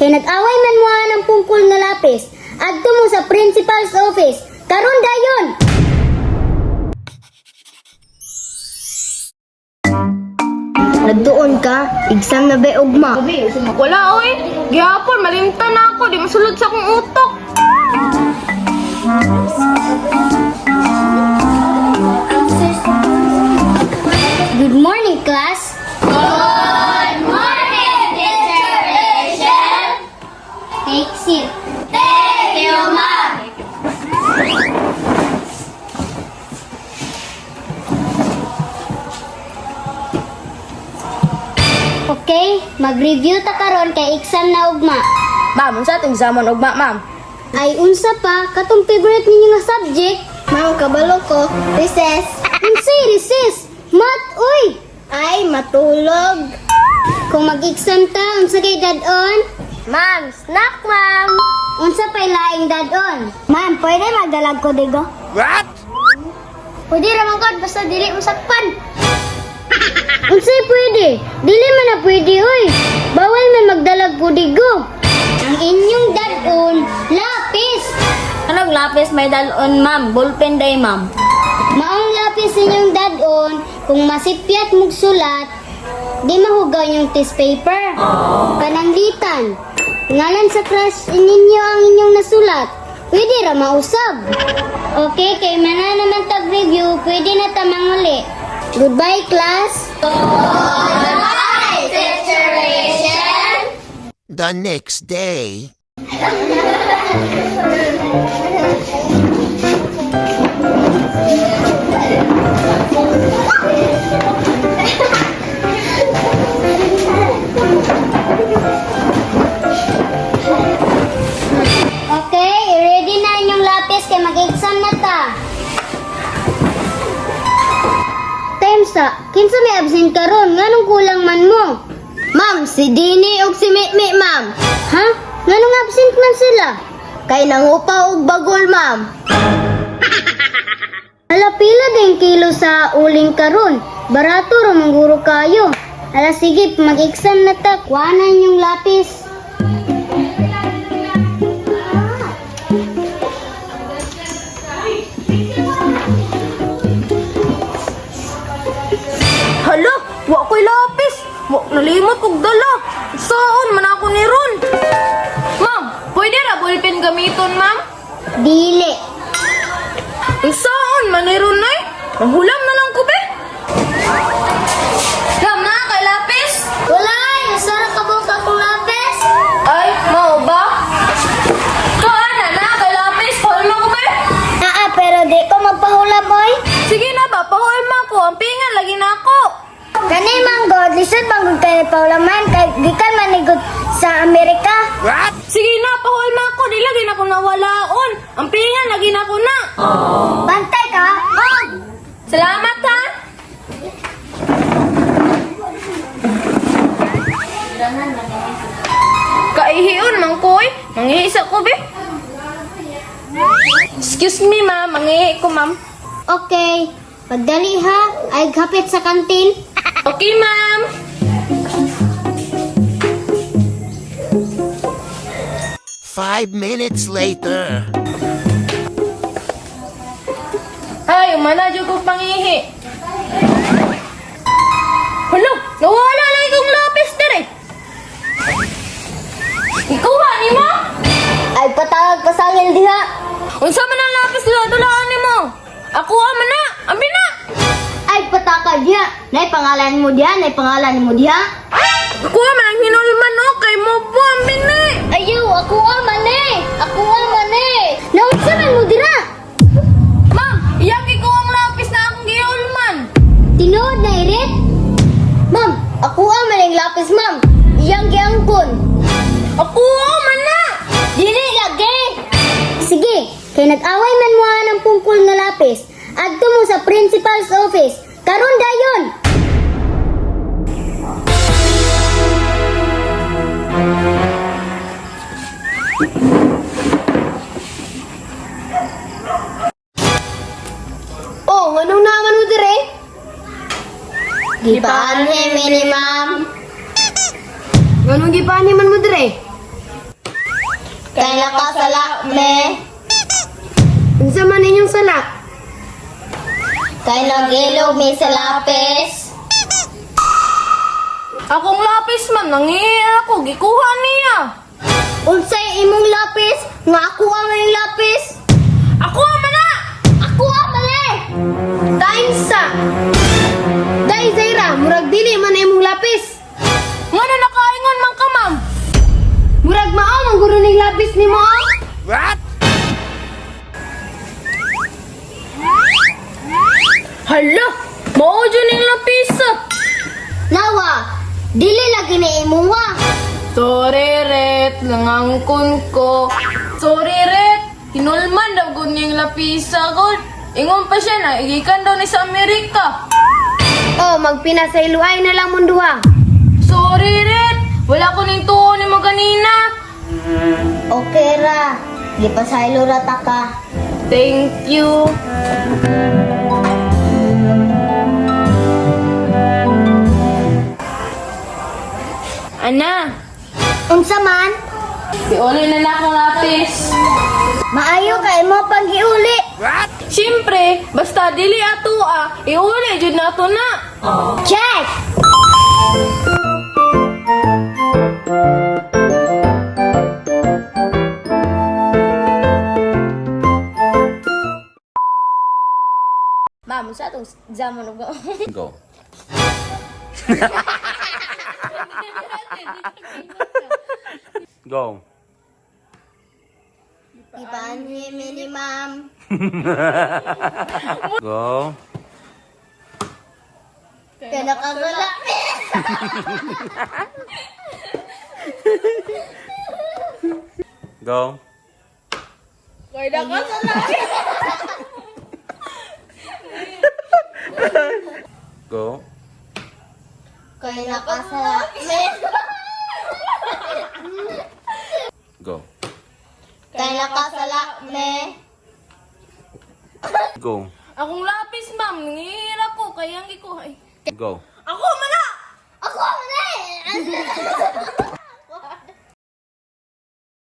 Kay nag-away man mo ng pungkol nga lapis. Adto mo sa principal's office. Karon dayon. Nagduon ka, exam na ba ugma? Wala oy. Gihapon malimtan na ako, di masulod sa akong utok. Good morning, class. Good morning, Teacher Rachel. Take seat. Thank you, ma'am. Okay, mag-review ta karon kay exam na ugma. Ma'am, unsa atong examon ugma, ma'am? Ay unsa pa katong favorite ninyo nga subject? Ma'am, kabalo ko. Recess. Unsay recess? Math oy. Ay, matulog. Kung mag-exam ta, unsa kay dad-on? Ma'am, snack, ma'am. Unsa pay laing dad-on? Ma'am, pwede magdalag ko digo? What? Pwede ra man gud basta dili masakpan. Unsay pwede? Dili man na pwede oy. Bawal man magdalag kudigo. Ang inyong dad-on, lapis. Anong lapis may dalon, ma'am? Ballpen day, ma'am. Maong lapis inyong dad-on, kung masipyat mong sulat, di mahugaw yung test paper. Pananglitan, ngalan sa crush ninyo ang inyong nasulat. Pwede ra mausab. Okay, kay mana naman tag review, pwede na ta manguli. Goodbye, class. Goodbye, Teacher Rachel. The next day. Okay, ready na inyong lapis kay mag-exam na ta. Temsa, kinsa may absent karon? Nganong kulang man mo? Ma'am, si Dini ug si Mikmi, ma'am. Ha? Nganong absent man sila? Kay nangupa og bagol, ma'am. Ala pila din kilo sa uling karon. Barato ra mangguro kayo. Ala sige, mag-exam na ta. Kuhanan yung lapis. Hala, wa ko'y lapis. Wa nalimot kog dala. Saan man ako ni Ron? Ma'am, pwede ra ballpen gamiton, ma'am? Dili. Saan man ni Ron ay? Manghulam na lang ko be. Ma'am, na kay lapis? Wala, nasara ka ba akong lapis? Ay, mao ba? Ko ana na kay lapis, pahulma ko be. Naa, pero di ko magpahulam, oy. Sige na ba, pahulma ko. Ang pingan lagi na ako. Kani man god, lisod man gud kay paulaman kay gikan man ni gud sa Amerika. What? Sige na, pahulma ko. Di lagi na ko nawalaon. Ang pingan lagi na ko na. Bantay ka? Oh. Salamat ha. Kaihion man ko eh. Mangihi sa ko be. Excuse me ma'am, mangihi ko ma'am. Okay. Pagdali ha, ay kapit sa kantin. Okay ma'am. 5 minutes later. Ay, umana jud kong pangihi. Hala, nawala lagi kong lapis dire. Ikuha ni mo? Ay, patawag pasangil diha. Unsa man ang lapis dula dulaan nimo? Ako man na, abi na. Ay, pataka diha. Nay pangalan mo diha, nay pangalan mo diha. Kuha man ang hinulman no kay mo po ang bini. Ayaw, ako man eh. Ako man eh. Naunsa man mo dira? Ma'am, iyang ikaw ang lapis na akong gihulman. Tinuod na irit? Ma'am, ako ang maling lapis, ma'am. Iyang giangkon. Ako man na. Dili lagi. Sige, kay nag-away man mo ng pungkol nga lapis. Adto mo sa principal's office. Karon dayon. Oh, nganong naman mo dire? Gipaanhi mi ni ma'am. Nganong gipaanhi man mo dire? Kay nakasala me. Unsa man inyong sala? Kay nag-ilog mi sa lapis. Akong lapis, ma'am, nangihiya ako. Gikuha niya. Unsay imong lapis? Nga ako ang iyong lapis. Ako ang mana! Ako ang mali. Time sa. Day Zaira, murag dili man imong lapis. Nga na nakaingon man ka, ma'am. Murag mao man guro ning lapis nimo. Oh. What? Hala, mao dyan yung lapis. Ah. Nawa, dili lagi ni imuha. Sorry, Ret. Nangangkon ko. Sorry, Ret. Hinulman daw gud niyang lapisa, gud. Ingon pa siya na, igikan daw ni sa Amerika. Oh, magpinasayloay na lang mong duha. Sorry, Ret. Wala ko ning tuo ni mo ganina. Okay ra. Gipasaylo ra ta ka. Thank you. Ana, Unsa man? iuli na na akong lapis. Maayo kay mo panggiuli. What? Siyempre, basta dili ato ah, iuli jud na ato na. Check. Ma'am, sa atong exam mo Go. Go. Ipanhi mi ni ma'am. Go. Kay nakasala. Go. Kay nakasala. Go. Kay nakasala. Go. Kay nakasala me. Go. Akong lapis, ma'am, nangihira ko kaya ang gikuha. Ay, Go. Ako man na. Ako ang mali.